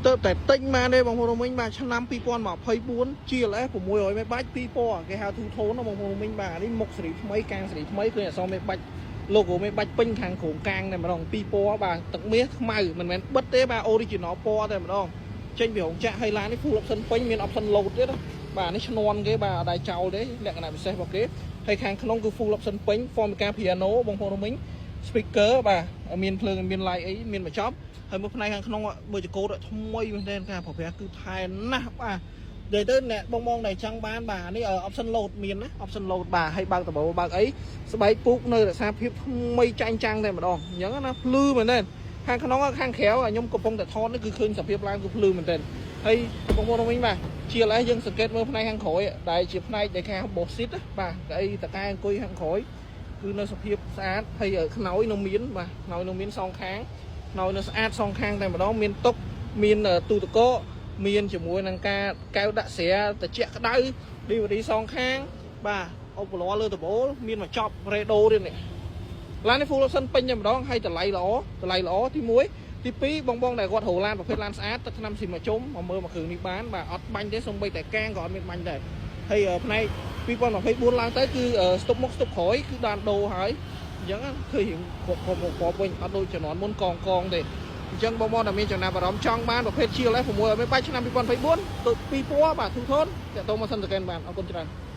ទៅតែទិញបានទេបងប្អូនមិញបាទឆ្នាំ2024 GLS 600មេបាច់ពីរពណ៌គេហៅ two tone ណាបងប្អូនមិញបាទនេះមុខសេរីថ្មីកាងសេរីថ្មីឃើញអក្សរមេបាច់ logo មេបាច់ពេញខាងក្រោមកាងតែម្ដងពីរពណ៌បាទទឹកមាសខ្មៅមិនមែនបិទទេបាទ original ពណ៌តែម្ដងចេញពីរោងចក្រហើយឡាននេះ full option ពេញមាន option load ទៀតណាបាទនេះឈ្នន់គេបាទអត់ដែរចោលទេលក្ខណៈពិសេសរបស់គេហើយខាងក្នុងគឺ full option ពេញ Formica piano បងប្អូនមិញ speaker បាទមានភ្លើងមាន light អីមានបញ្ចប់ហើយមើលផ្នែកខាងក្នុងមើលចកោតថ្មីមែនទែនការប្រប្រាស់គឺថែណាស់បាទនិយាយទៅអ្នកបងបងដែលចង់បានបាទនេះ option load មានណា option load បាទហើយបើកដបបើកអីស្បែកពូកនៅរក្សាភាពថ្មីចាញ់ចាំងតែម្ដងអញ្ចឹងណាភ្លឺមែនទែនខាងក្នុងខាងក្រៅខ្ញុំកំពុងតែថតនេះគឺឃើញសភាពឡើងគឺភ្លឺមែនទែនហើយបងប្អូនវិញបាទ GLS យើងសង្កេតមើលផ្នែកខាងក្រោយដែលជាផ្នែកដែលគេហៅ box seat បាទកៅអីតកែអង្គុយខាងក្រោយគឺនៅសភាពស្អាតហើយខ្នើយនៅមានបាទខ្នើយនៅមានសងខាងខ្នើយនៅស្អាតសងខាងតែម្ដងមានតុកមានទូទឹកកកមានជាមួយនឹងការកែវដាក់ស្រាត្រជាក់ក្តៅ DVD សងខាងបាទអូបឡលើដបូលមានមកចប់រេដូទៀតនេះឡាននេះ full option ពេញតែម្ដងហើយតម្លៃល្អតម្លៃល្អទី1ទី2បងបងដែលគាត់រកឡានប្រភេទឡានស្អាតទឹកថ្នាំស៊ីមកជុំមកមើលមកគ្រឿងនេះបានបាទអត់បាញ់ទេសូម្បីតែកាងក៏អត់មានបាញ់ដែរហើយផ្នែក2024ឡើងទៅគឺស្ទប់មុខស្ទប់ក្រោយគឺបានដូរហើយអញ្ចឹងឃើញរៀងគ្រប់គ្រប់គ្រប់វិញអត់ដូចជំនាន់មុនកងកងទេអញ្ចឹងបងបងដែលមានចំណាប់អារម្មណ៍ចង់បានប្រភេទ GLS 600មេបាច់ឆ្នាំ2024ទៅពីរពណ៌បាទ two tone តាក់ទងមកសិនសកែនបានអរគុណច្រើន។